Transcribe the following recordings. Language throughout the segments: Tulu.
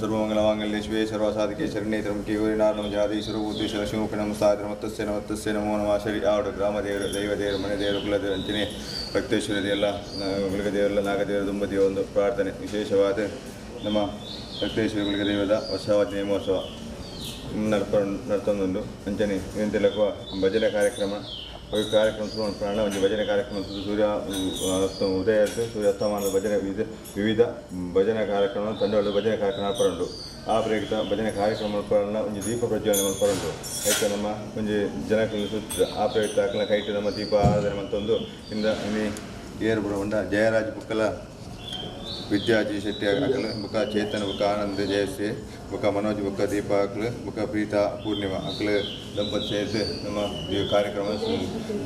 ಸರ್ವಮಂಗಲ ಮಾಂಗಲ್ಯ ಶಿವೆ ಸರ್ವಸಾಧಿಕೆ ಶರಣ್ಯೇ ತ್ರ್ಯಂಬಕೆ ಗೌರಿ ನಾರಾಯಣ ಜಾದೀಶ್ವರ ಭೂತೇಶ್ವರ ಶಿವಮುಖ ನಮಸ್ತಾಯ ನಮಸ್ತಸ್ಯ ನಮಸ್ತಸ್ಯ ನಮೋ ನಮಃ. ಸರಿ ಆವಡ ಗ್ರಾಮ ದೇವರು, ದೈವ ದೇವರು, ಮನೆ ದೇವರು, ಕುಲದೇವರು, ಅಂಚನೆ ಭಕ್ತೇಶ್ವರ ದೇವರ, ಗುಳಿಗ ದೇವರ, ನಾಗದೇವರ ದುಂಬದಿಯ ಒಂದು ಪ್ರಾರ್ಥನೆ. ವಿಶೇಷವಾದ ನಮ್ಮ ಭಕ್ತೇಶ್ವರ ಗುಳಿಗ ದೇವದ ವರ್ಷಾವತಿ ನೇಮೋತ್ಸವ ನಡ್ಪ ನಡ್ತೊಂದುಂಡು. ಅಂಚನೆ ಎಂತೆಲಕ್ಕುವ ಭಜನೆ ಕಾರ್ಯಕ್ರಮ, ಅವು ಕಾರ್ಯಕ್ರಮ ಶುರು ಪ್ರಾಣ ಒಂದು ಭಜನೆ ಕಾರ್ಯಕ್ರಮ ಸೂರ್ಯ ಉದಯ ಸೂರ್ಯ ಅಸ್ತಮಾನದ ಭಜನೆ ವಿವಿಧ ವಿವಿಧ ಭಜನೆ ಕಾರ್ಯಕ್ರಮ ತಂಡಗಳು ಭಜನೆ ಕಾರ್ಯಕ್ರಮ ನಡಪಡುಂಡು. ಆ ಪ್ರಯುಕ್ತ ಭಜನೆ ಕಾರ್ಯಕ್ರಮ ಮಲ್ಪಡಣ ಒಂಜಿ ದೀಪ ಪ್ರಜ್ವಲನೆ ಮಲ್ಪಡುಂಡು. ಐತ ನಮ್ಮ ಒಂಜಿ ಜನಕುಲು ಸುತ್ತ ಆ ಪ್ರಯುಕ್ತ ಅಕ್ಲೆನ ಕೈಟ್ ನಮ್ಮ ದೀಪ ಆರಾಧನೆ ಮಲ್ತೊಂದು ಇಂದ ಇನಿ ಏರ್ ಬುಡ ಜಯರಾಜ್ ಬುಕ್ಕಲ ವಿದ್ಯಾಜಿ ಶೆಟ್ಟಿ ಅಕಲ್ ಬುಕ್ಕ ಚೇತನ್ ಬುಕ್ಕ ಆನಂದ್ ಜಯಶ್ರೀ ಬುಕ್ಕ ಮನೋಜ್ ಬುಕ್ಕ ದೀಪ ಅಕ್ಲು ಬುಕ್ಕ ಪ್ರೀತಾ ಪೂರ್ಣಿಮಾ ಅಕ್ಲು ದಂಪತಿ ಸೇರಿಸಿ ನಮ್ಮ ಈ ಕಾರ್ಯಕ್ರಮ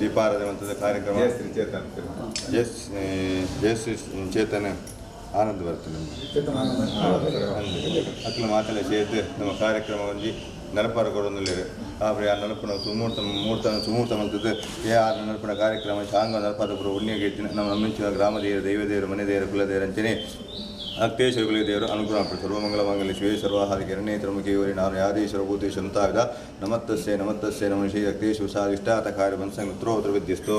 ದೀಪಾರಾಧನೆ ಮಂತದ ಕಾರ್ಯಕ್ರಮ. ಜಯಶ್ರೀ ಚೇತನ್, ಜಯಶ್ರೀ ಚೇತನ್ ಆನಂದ್ ಬರ್ತದೆ ಅಕ್ಲು ಮಾತೆಲ್ಲ ಸೇರಿದು ನಮ್ಮ ಕಾರ್ಯಕ್ರಮ ಒಂಜಿ ನಡಪಾರ ಕೊಡೊಂದುಲ್ಲೆರ್. ಆಪ್ರೆ ಆ ನಡಪುನ ಸುಮೂರ್ತ ಮೂರ್ತ ಸುಮೂರ್ತ ಮಲ್ತದ್ದು ಏ ಆ ನಡಪುನ ಕಾರ್ಯಕ್ರಮ ಶಾಂಗ ನಡಪಾದ ಪೂರ ಪುಣ್ಯ ನಮ್ಮ ನಮ್ಮಿಂಚಿನ ಗ್ರಾಮ ದೇವರು, ದೈವ ದೇವರು, ಮನೆ ದೇವರು, ಕುಲದೇವರು, ಅಂಚನೆ ಅಕ್ತೇಶ್ವರ ದೇವರು ಅನುಗ್ರಹ ಮಾಡ್ತಾರೆ. ಸರ್ವಮಂಗಲ ಮಾಂಗಲ್ಯ ಶಿವೇ ಸರ್ವಾಹಾರಿ ಕಿರಣೇ ತ್ರ್ಯಂಬಕೆ ಗೌರಿ ನಾರಾಯಣ ಯಾದೀಶ್ವರ ಭೂತೇಶ್ವರ ಮುಂತಾದ ನಮತ್ತಸ್ಯೆ ನಮತ್ತಸ್ಯೆ ನಮಃ. ಶ್ರೀ ಅಕ್ತೇಶ್ವರ ಸಾಧಿಷ್ಠಾತ ಕಾರ್ಯ ಬಂಸಂಗ ಉತ್ತರೋತ್ತರ ವಿದ್ಯಸ್ತೋ.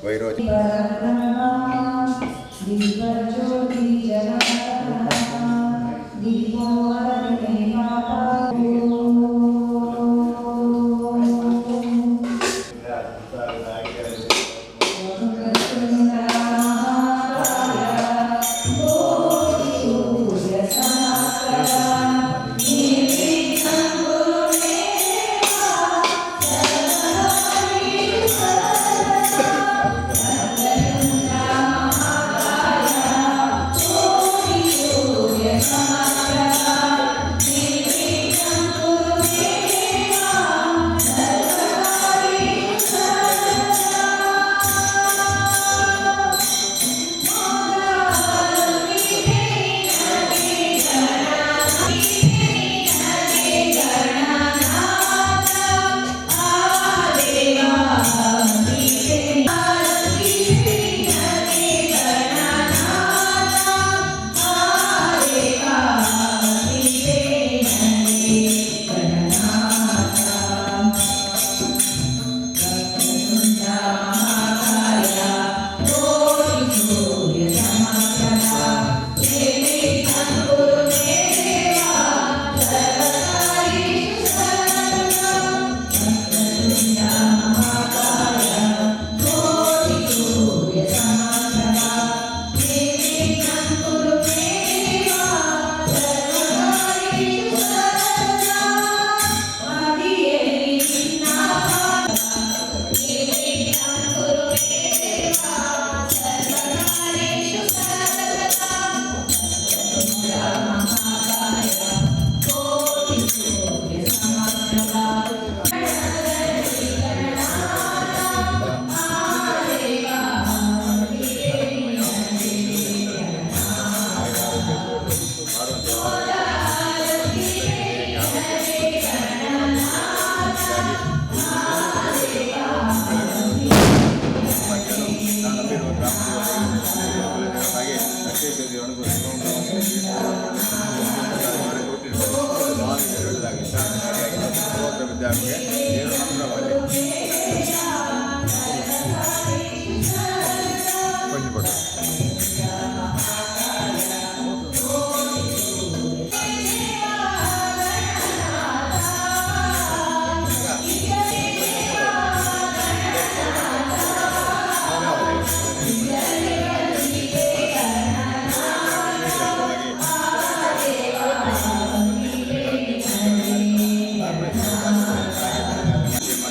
ವೈರೋಚ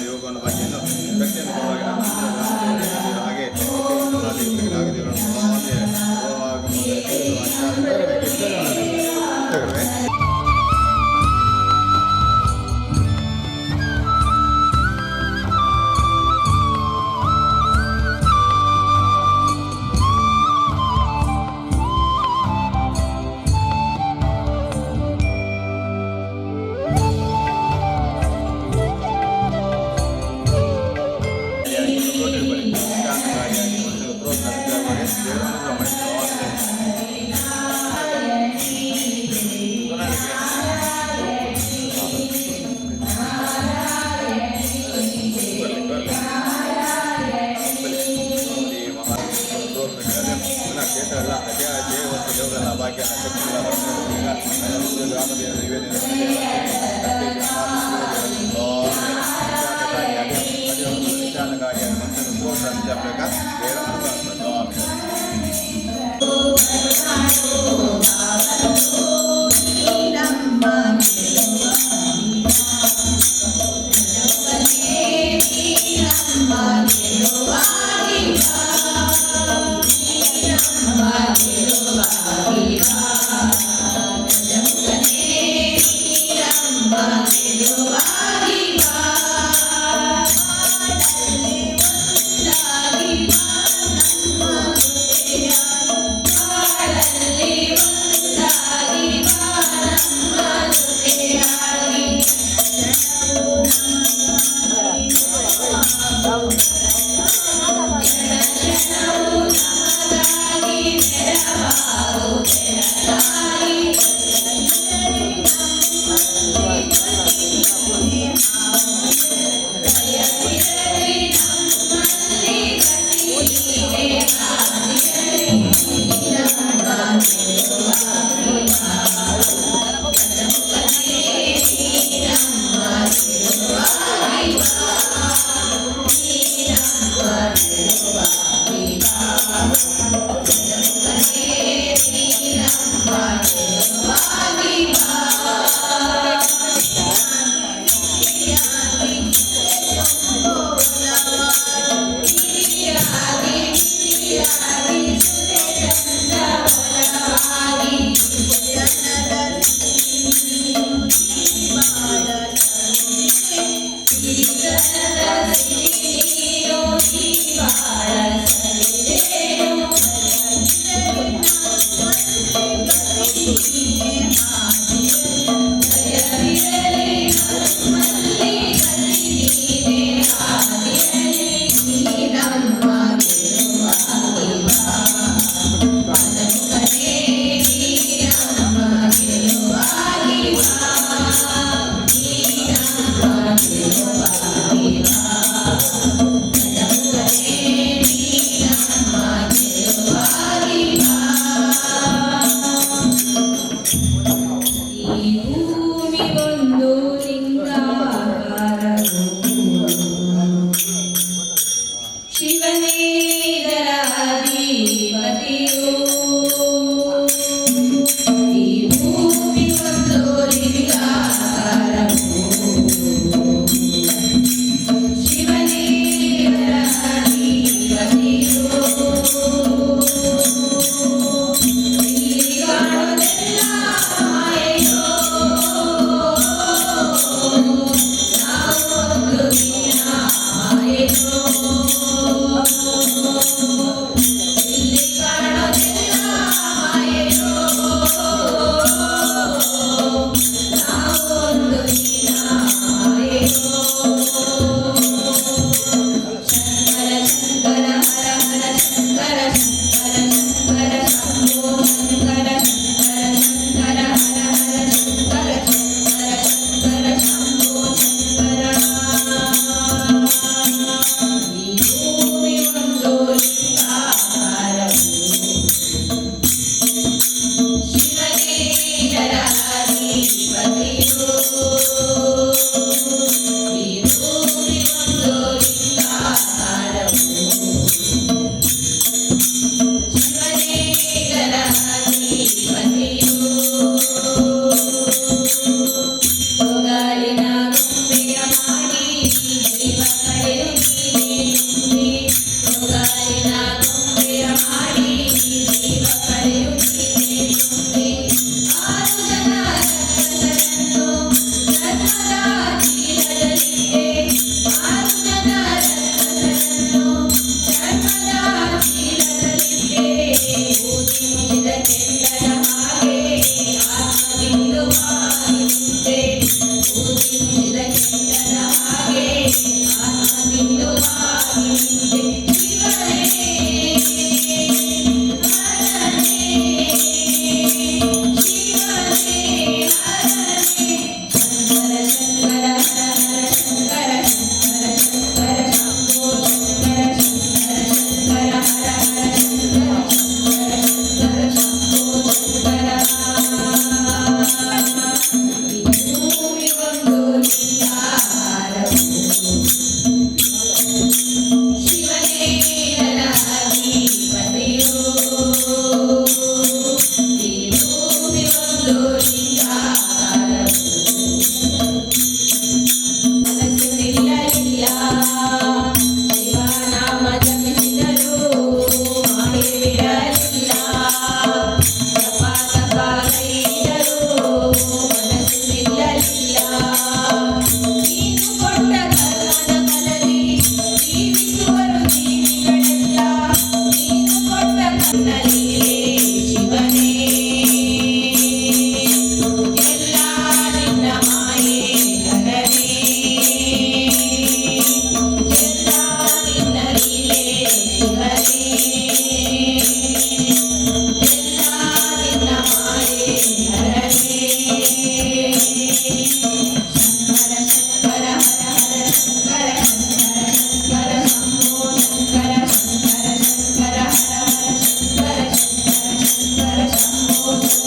ಯೋಗವನ್ನು ಬಗ್ಗೆ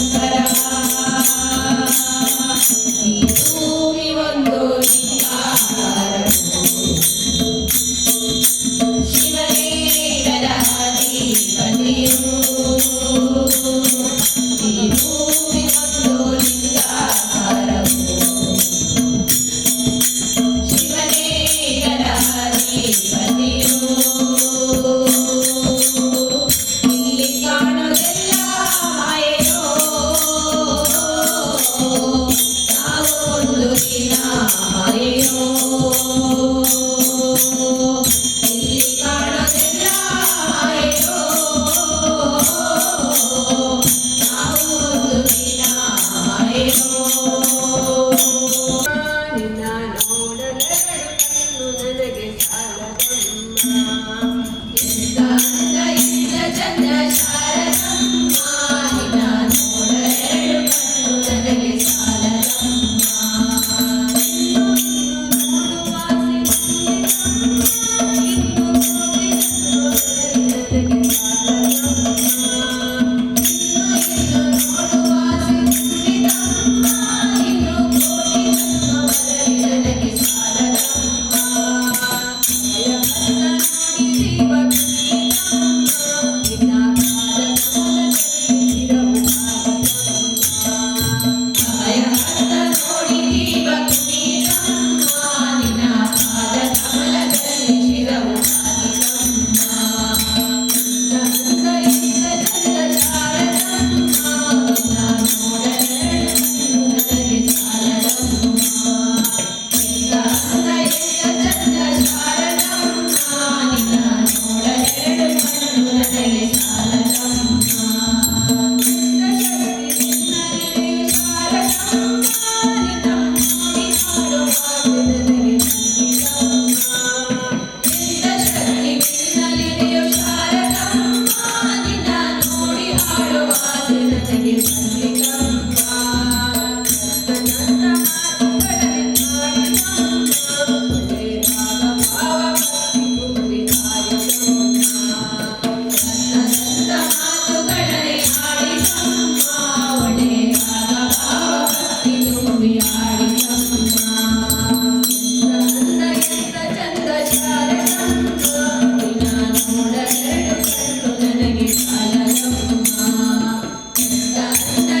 ಶಂಕರ. ಈ ಭೂಮಿ ಒಂದು ಲಿಂಗಾಕಾರವು. ಶಿವನೇ ಇದರ ಅಧಿಪತಿಯು. ಈ ಭೂಮಿ ಒಂದು ಲಿಂಗಾಕಾರವು. ಶಿವನೇ ಇದರ ಅಧಿಪತಿಯು. ಇಲ್ಲಿ ಕಾಣುವುದೆಲ್ಲ ಮಾಯೆಯೋ, ನಾವು ಒಂದು ದಿನ ಮಾಯೆಯೋ. ಇಲ್ಲಿ ಕಾಣುವುದೆಲ್ಲ ಮಾಯೆಯೋ, ನಾವು ಒಂದು ದಿನ ಮಾಯೆಯೋ. ನಿನ್ನ ನೋಡಲೆರಡು ಕಣ್ಣು ನನಗೆ ಸಾಲದಮ್ಮ. ಎಂತ ಅಂದ ಇಂದ ಚಂದ ಶಾರದಮ್ಮ, ನಿನ್ನ ನೋಡಲೆರಡು ಕಣ್ಣು ನನಗೆ ಸಾಲದಮ್ಮ. ಇನ್ನು ನೋಡುವಾಸೆ ತುಂಬಿತಮ್ಮ, ಇನ್ನು ಕೋಟಿ ಜನ್ಮ ಬರಲಿ ನನಗೆ ಸಾಲದಮ್ಮ. ಇನ್ನು ಇನ್ನು ನೋಡುವಾಸೆ ತುಂಬಿತಮ್ಮ, ಇನ್ನು ಕೋಟಿ ಜನ್ಮ ಬರಲಿ ನನಗೆ ಸಾಲದಮ್ಮ. ಭಯಹಸ್ತ ನೋಡಿ ಜೀವ ಕುಣಿತಮ್ಮ, ನಿನ್ನ ಪಾದ ಕಮಲದಲ್ಲಿ ಚಿರವು ಬಾಗಿತಮ್ಮ. ಅಭಯಹಸ್ತ ನೋಡಿ ಜೀವ ಕುಣಿತಮ್ಮ, ನಿನ್ನ ಪಾದ ಕಮಲದಲ್ಲಿ ಶಿರವು ಬಾಗಿತಮ್ಮ. ಅಂದ ಇಂದ ಚಂದ ಶಾರದಮ್ಮ, ನಿನ್ನ ನೋಡಲೆರಡು ಕಣ್ಣು ನನಗೆ ಸಾಲದಮ್ಮ. ಎಂತ ಅಂದ ಎಂತ ಚಂದ ಶಾರದಮ್ಮ, ನಿನ್ನ ನೋಡಲೆರಡು ಕಣ್ಣು ನನಗೆ ಸಾಲದಮ್ಮ. ಎಂತ ಶಕ್ತಿ ನಿನ್ನಲ್ಲಿದೆಯೋ ಶಾರದಮ್ಮ, ನಿನ್ನ ನೋಡಿ ಹಾಡುವಾಸೆ ನನಗೆ ಬಂದಿತಮ್ಮ. ಎಂತ ಶಕ್ತಿ ನಿನ್ನಲ್ಲಿದೆಯೋ ಶಾರದಮ್ಮ, ನಿನ್ನ ನೋಡಿ ಹಾಡುವಾಸೆ ನನಗೆ ಬಂದಿತಮ್ಮ. ನನ್ನ ಮಾತುಗಳಲ್ಲಿ ಆಡಿತಮ್ಮ, ಒಳ್ಳೆ ರಾಗ ಭಾವ ಭಕ್ತಿ ತುಂಬಿ ಹಾಡಿತಮ್ಮ. ನನ್ನ ಮಾತುಗಳನೆ ಆಡಿಸಮ್ಮ, ಒಳ್ಳೆ ರಾಗ ಭಾವ ಭಕ್ತಿ ತುಂಬಿ ಆಡಿಸಮ್ಮ. ಅಂದ ಎಂತ ಚಂದ ಶಾರದಮ್ಮ, ನಿನ್ನ ನೋಡಲೆರಡು ಕಣ್ಣು ನನಗೆ ಸಾಲದಮ್ಮ. ಎಂತ ಅಂದ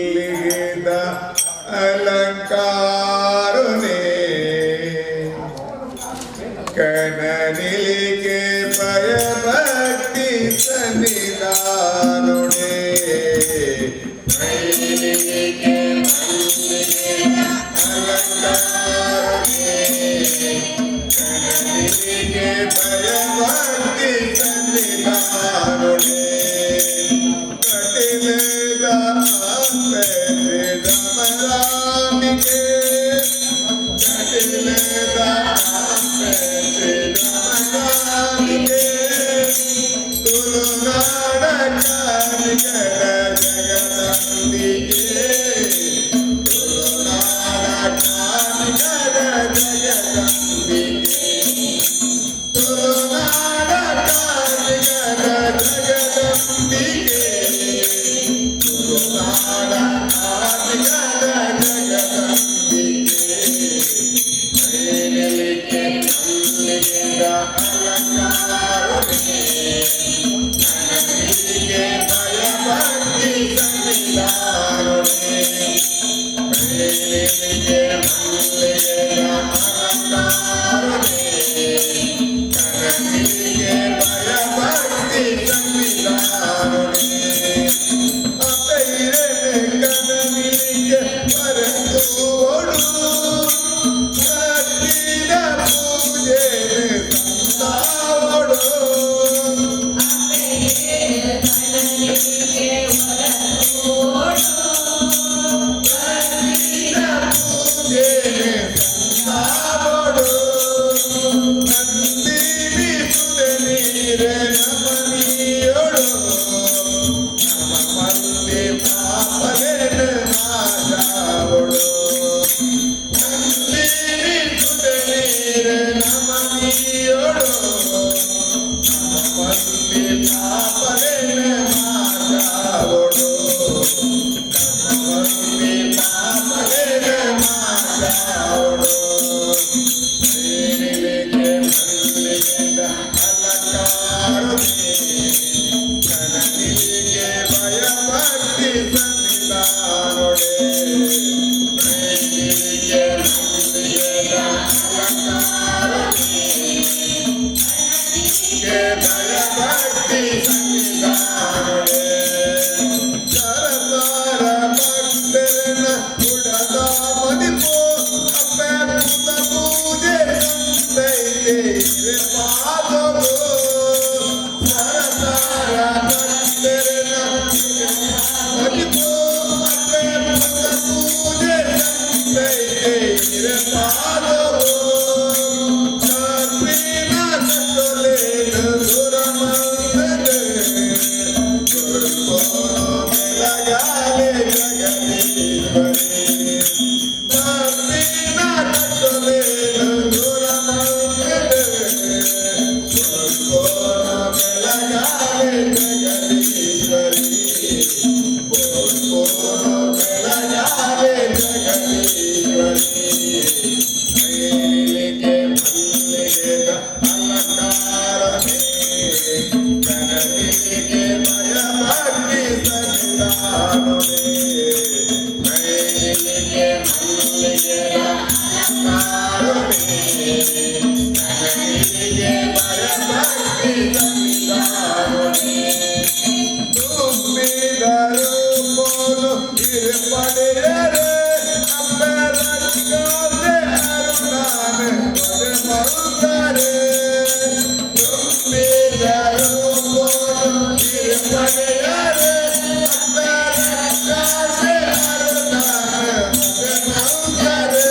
ಮಲ್ಲಿಗೆದ ಅಲಂಕಾರುನೇ ಕನನಿಲಿಗೆ ಭಯಭಕ್ತಿ ಸನ್ನಿಧಾನುಡೆ ಮೈಲಿಗೆ ಮಲ್ಲಿಗೆದ ಅಲಂಕಾರುನೇ ಕನನಿಲಿಗೆ ಭಯಭಕ್ತಿ ಸನ್ನಿಧಾನುಡೆ ಕಟಿಲದ ಮರಾಮಿಗೆ ಕಟಿಲದ ಮರಾಮಿಗೆ ತುಳುನಾಡ ಕಾರಿಗರ ಜಗದಂಬಿಕೆ ತುಳುನಾಡ ಕಾರಿಗರ ಜಗದಂಬಿಕೆ ತುಳುನಾಡ ಕಾರಿಗರ ಜಗದಂಬಿಕೆ ತುಳುನಾಡ ಕಾರಿಗರ ಜಗದಂಬಿಕೆ ಮೈಲಿಗೆ ಮಲ್ಲಿಗೆದ ಅಲಂಕಾರುಣೆ ನನಗೆ ಭಯಭಕ್ತಿ ಸನ್ನಿಧಾನುಣೆ ಮೈಲಿಗೆ ಮಲ್ಲಿಗೆದ ಅಲಂಕಾರುಣೆ ನನಗೆ ಭಯಭಕ್ತಿ ಸನ್ನಿಧಾನುಣೆ ಅಪೈರನೆ ಕನನಿಗೆ ಬರತೋಡು ಭಕ್ತಿದ ಪೂಜೆ ಸಂತಾವಡು ಪೂಜೆ ಸಂತಾವಡು ನಂದಿನಿ ಸುತ ನೀರೆ ನಮನಿಯೋಡು ನಮಲ್ಲಿ ಪಾಪಲೇನ ಮಾತಾವಡು ನಂದಿನಿ ಸುತ ನೀರೆ ನಮನಿಯೋಡು ನಮಲ್ಲಿ ಪಾಪಲೇನ ಮಾತಾವಡು ನಮಲ್ಲಿ ಪಾಪಲೇನ ಮಾತಾವಡು ಮೈಲಿಗೆ ಮಲ್ಲಿಗೆದ ಅಲಂಕಾರುಣೆ ಕನನಿಗೆ ಭಯಭಕ್ತಿ ಸನ್ನಿಧಾನುಡೆ ಮೈಲಿಗೆ ಮಲ್ಲಿಗೆದ ಅಲಂಕಾರುಣೆ ಭಯಭಕ್ತಿ ಸನ್ನಿಧಾನುಡೆ ಸರಸಾರ ಭಕ್ತರನ ಉಡದ ಮದಿಪೋ ಅಪ್ಪೆ ಪುತ ಪೂಜೆ ಸಂತೈತೆ ಪಾದವು ಸರಸಾರ ಭಕ್ತರನ ಮದಿಪೋ ಅಪ್ಪೆ ಪುತ ಪೂಜೆ ಸಂತೈತೆ ಪಾದವು ಕರ್ಪಿನ ಕಟ್ಟಲೇನ ದುರಮಂದನೆ ಬೆಳಗಾಲೆ ಜಗದೀಶ್ವರಿ ಕರ್ಪಿನ ಕಟ್ಟಲೇನ ದುರಮಂದನೆ ಬೆಳಗಾಲೆ ಜಗದೀಶ್ವರಿ ಬೆಳಗಾಲೆ ಜಗದೀಶ್ವರಿ ಮೈಲಿಗೆ ಮಲ್ಲಿಗೆದ ಅಲಂಕಾರನೇ ಕನಲಿಗೆ ಭಯಭಕ್ತಿ ಸನ್ನಿಧಾನುನೇ ಮೈಲಿಗೆ ಮಲ್ಲಿಗೆದ ಅಲಂಕಾರನೇ ಕನಲಿಗೆ ಭಯಭಕ್ತಿ ಸನ್ನಿಧಾನುನೇ ತುಂಬಿದರು ಪೋನು ಇರುಪಡೆಯರೆ ಅಪ್ಪರಕ್ಕಾದೆ ಅರುಣಾನೆ ಮರುತ್ತಾರೆ ತುಂಬಿದರು ಪೋನು ಇರುಪಡೆಯರೆ ಅಪ್ಪರಕ್ಕಾದೆ ಅರುಣಾನೆ ಮರುತ್ತಾರೆ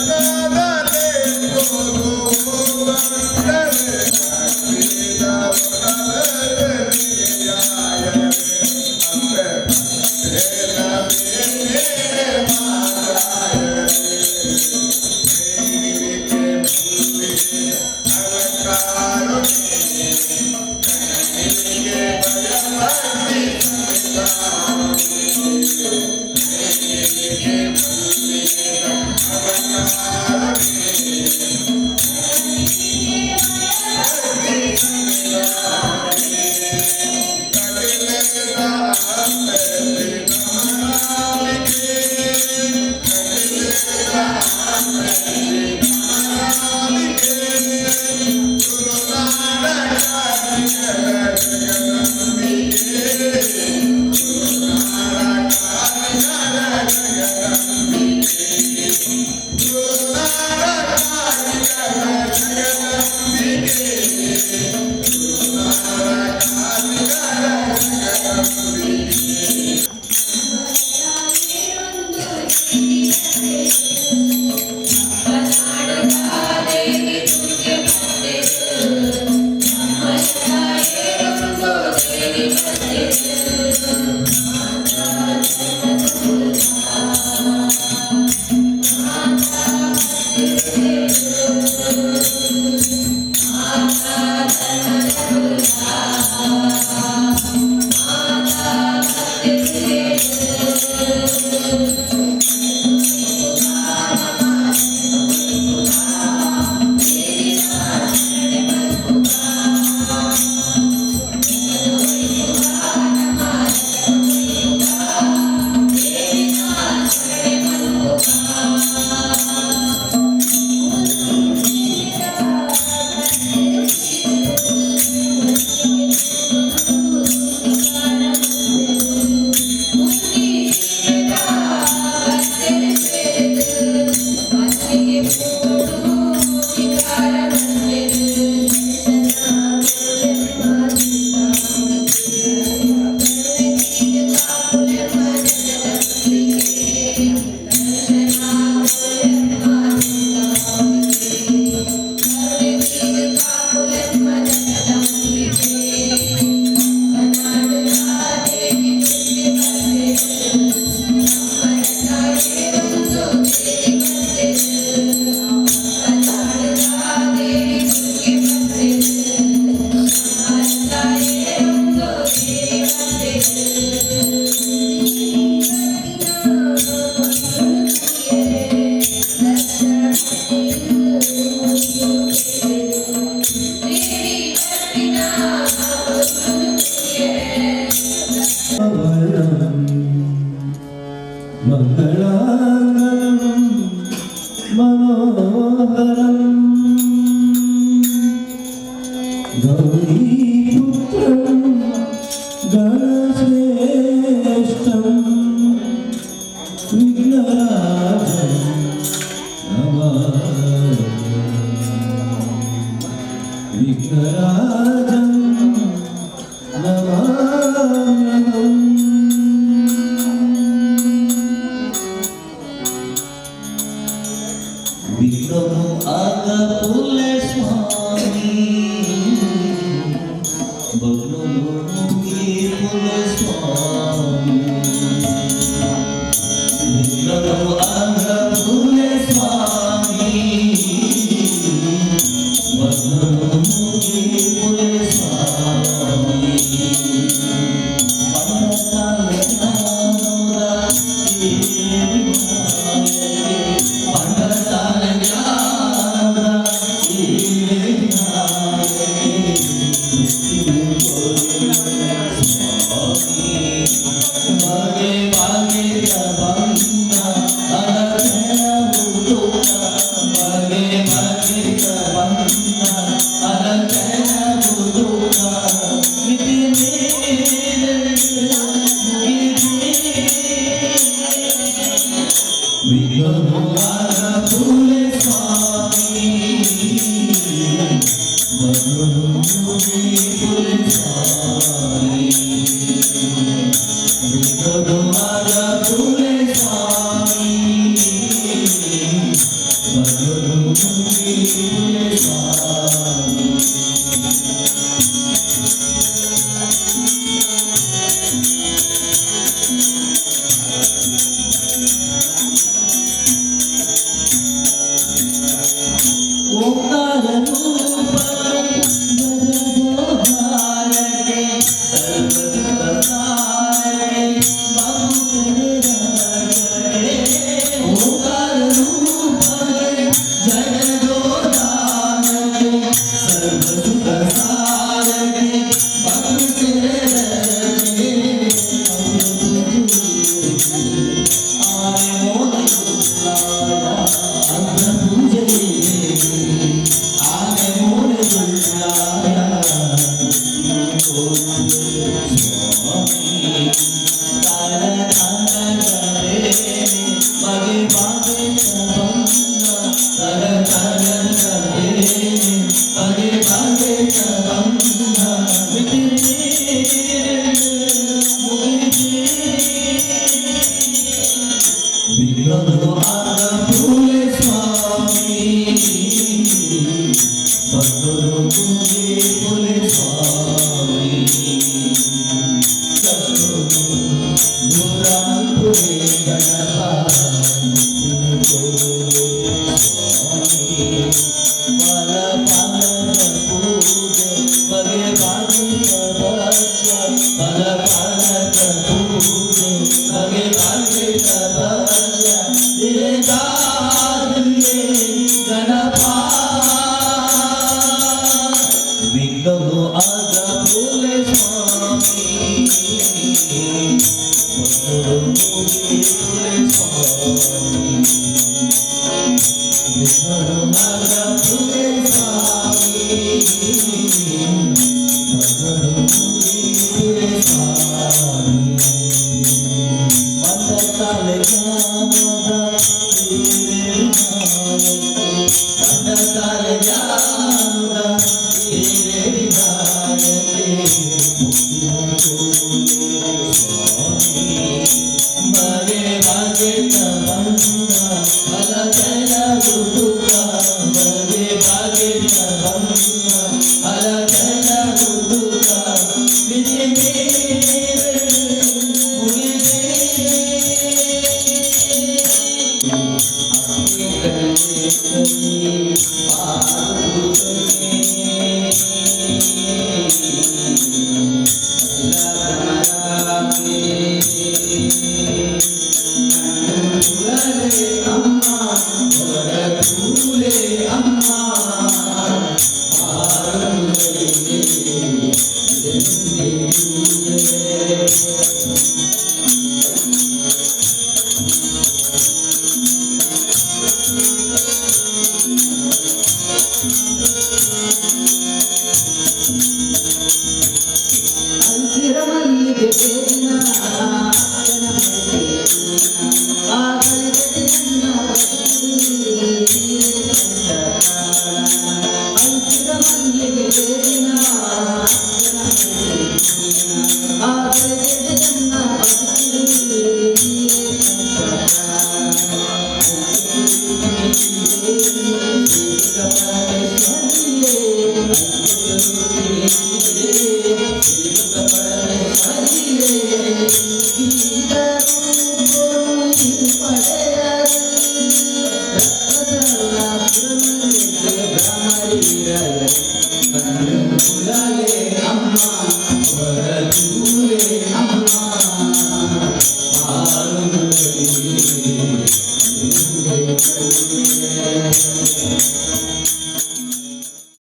ಕೃಷ್ಣದಲ್ಲೇ ಪೋನು ಬಂದರೆ మంగళాంగం మనోహరం గౌరీపుత్రం గణశ్రేష్టం విఘ్నరాజం నమామి విఘ్నరాజం నమామ్యహం. విఘ్నము ఆగపులే స్వామి, భగ్నము ముగిపులే స్వామి. విఘ్నము ఆగపులే స్వామి, భగ్నము ముగిపులే స్వామి.